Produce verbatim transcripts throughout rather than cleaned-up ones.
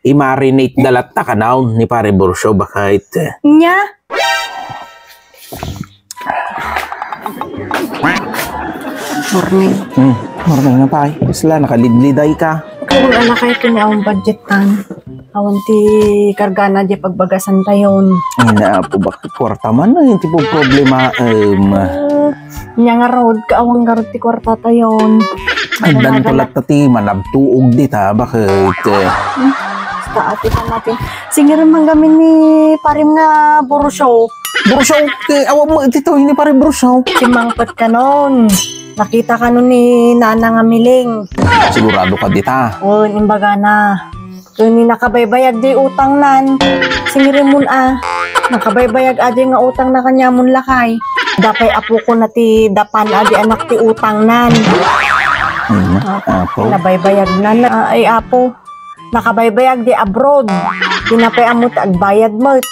I-marinate da latta kanayon ni Pare Borso, bakit? Nya? Morning. Hmm, morning nga pay. Isla, nakalidliday ka. Kung ala kayo kini ang budget tan. Awan ti kargana di pagbagasan tayon. Ay, naapo, bakit kwarta man? Ay, ti po problema, em. Nya nga rod, kaawan nga rod ti kwarta tayon. Ay, dan Nagala- pala ta ti manabtuog di ta, bakit? Basta ati ka natin. Singirin man gamin ni parim nga Borso. Borso, eh, awan mo, iti to, ini pare Borso. Simangpet kanon. Nakita kanon ni Nana nga Miling. Sigurado ka dita. Oo, imbaga na. Kani nakabaybayag di utang nan. Singirimon a. Nakabaybayag adi nga utang na kanyamon lakay. Dapay apo ko na ti dapan adi anak ti utang nan. Hmm, apo. Nabaybayag nan. Ah, ay apo. Nakabaybayag di abroad. Tinapay amo ti agbayad met.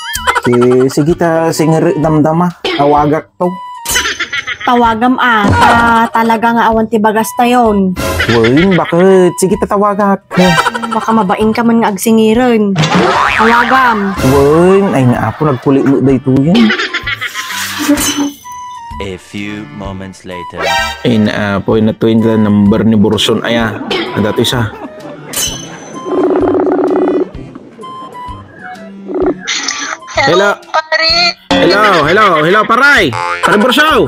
Sige ta singiri damdama. Tawagak to. Tawagam a, ta talaga nga awan ti bagas tayon. Wen, bakit? Sige, tatawagak. Baka mabain ka man nga agsingiren. Tawagam. Wen, ay naapo, nagkuli mo daytoyen. A few moments later. Ay naapo, natuyen la number ni Borson. Aya, adatoy sa. Hello, pare. Hello, hello, hello, paray. Pare Borsaw.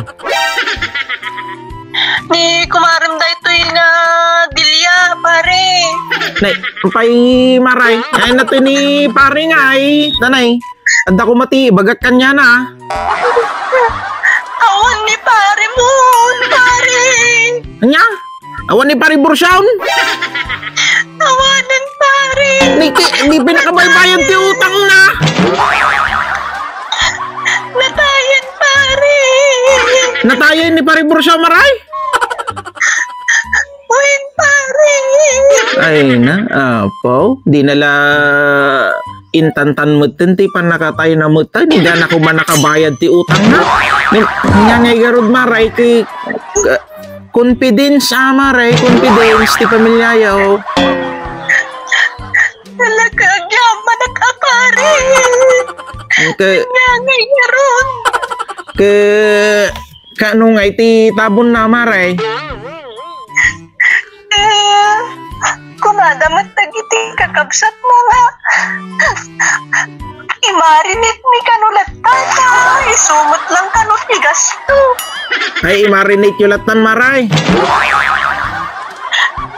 Ni kumarem daytoy nga Delia, pare. Nay, pay maray. Ay, nato ni pare nga ay, nanay. Adda ko mati, bagak kanya na. Awan ni pare mo, pare. Anya? Awan ni Pare Borsaon? Awanen, pare. Ni, ti, ni pinakabaybayan ti utang na. Natayen, pare. Natayen ni Pare Borsaon, maray? Wen, pare. Ay na, apo. Di na la intantan metten ti pannakatay na metten. Di na ko man nakabayad ti utang na. Ni, nga ngay garud, maray, ti, Confidence, ah, maray, confidence ti pamilyayo. Talaga, agyamanak a pare. Ke- Nga ngay ngarud. Ke-, kaano nga iti tabon na, maray? Eh, kunada met dagiti kakabsatna nga imarinate mi kano latta ta isu met lang kano ti gasto. Ay, imarinate yo lattan, maray.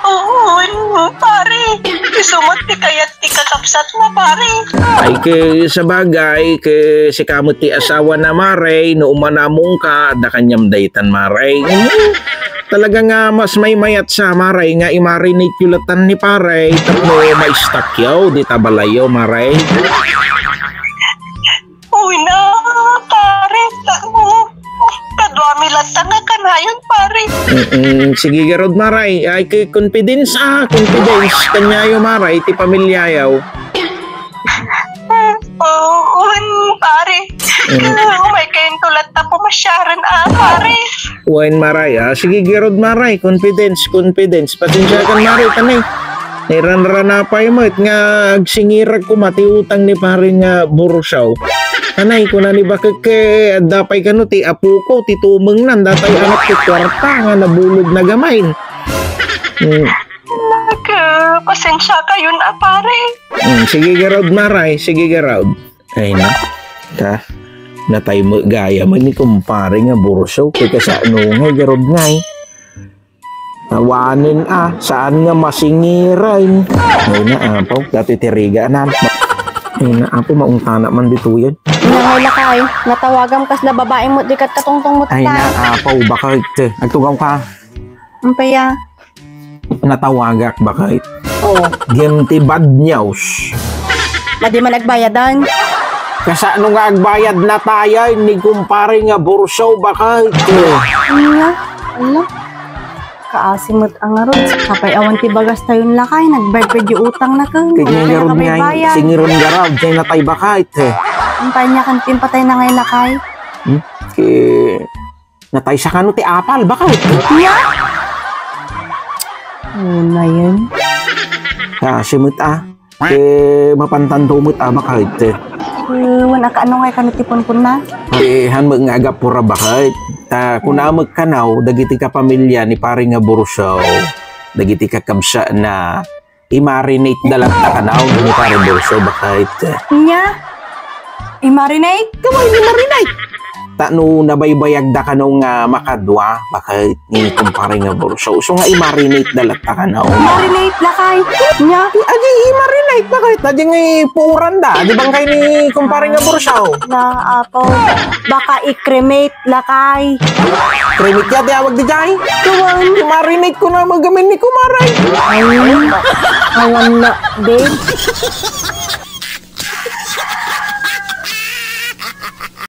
Oo, pare. Isu met ti kayat ti kakabsatna, pare. Ay, ke, sabagay, ke, sika met ti asawa na, maray, no umanamong ka, adda kaniam daytan, maray. Talaga nga mas maymayat sa, maray, nga imarinate yo lattan ni paray tapno maistakyo dita balayyo, maray. Uy na, pare, ta-, kaduami latta nga kanayon, pare. Mm-mm, sige garud, maray. Ay, kay confidence, ah, confidence. Kanyayo, maray, ti pamilyayo. Oo, un, pare. Mm. Umay kayo tulad ta pumasyaren, ah, pare. Wen, maray, ah. Sige garud, maray. Confidence, confidence. Pasensya kan, maray, tanay. Nairanrana pay met nga agsingirag koma ti utang ni pare nga Borsaw. Anay, kuna ni bakek, eh, adda pay kano ti apo ko, ti tumengnan, datay anak ti kwarta nga nabulod na gamay. Mm. Nagpasensya kayon a, pare. Mm, sige garud, maray, sige garud. Ay na. Ta, natay mo gaya man ni kumpare nga Borsaw, kay kasano ngay garud ngay. Awanen a, saan nga masingiran. Ay na, apo, dati ti riga, anan. Ay na, apo, maungtana man ditoyen. Nangay lakay, natawagam kasla babae mo, di kat katungtong mo. Ay na, apo, bakit? Agtugaw ka. Ampaya. Natawagak, bakit? Oh. Game ti bad news. Madi man agbayadan. Kasano nga agbayad na tayo ni kumpare nga Borsaw, bakit? Ano nga? Ano? Kaasi met a ngarud. Sapay awan ti bagas tayon lakay. Nagbayad pay di utang na ken. Kanya ngarud nga, singiron garab. Kaya natay bakit, eh. Ang tanya kan timpatay na ngay lakay. Hmm? Ki-, natay sa kano ti apal, bakit? Iya? Ano na yun? Kaasi met, ah. Te, mapantanto met a, bakit? Eh, wen a kaano ngay kano ti punpunna? Te, han met nga agapura, bakit? Ta, kuna met kanaw, dagiti kapamilya ni pare nga Bursaw, dagiti kakabsatna, i-marinate da latta kanaw ni pare Bursaw, bakit? Nya? I-marinate? Kama i-marinate? Ta no nabaybayag da kano nga makadua, bakit ni kumpare nga Bursaw? So nga i-marinate da latta kanaw. Marinate lakay. Nya? Adi, i-marinate, bakit? Adi nga ipuuran da. Adi bangkay ni kumpare nga Bursaw. Na, apo. Baka i-cremate lakay. Cremate ya, ti awag di jay? Kawan. I-marinate ko na magamin ni kumare. Ay, awan na, babe.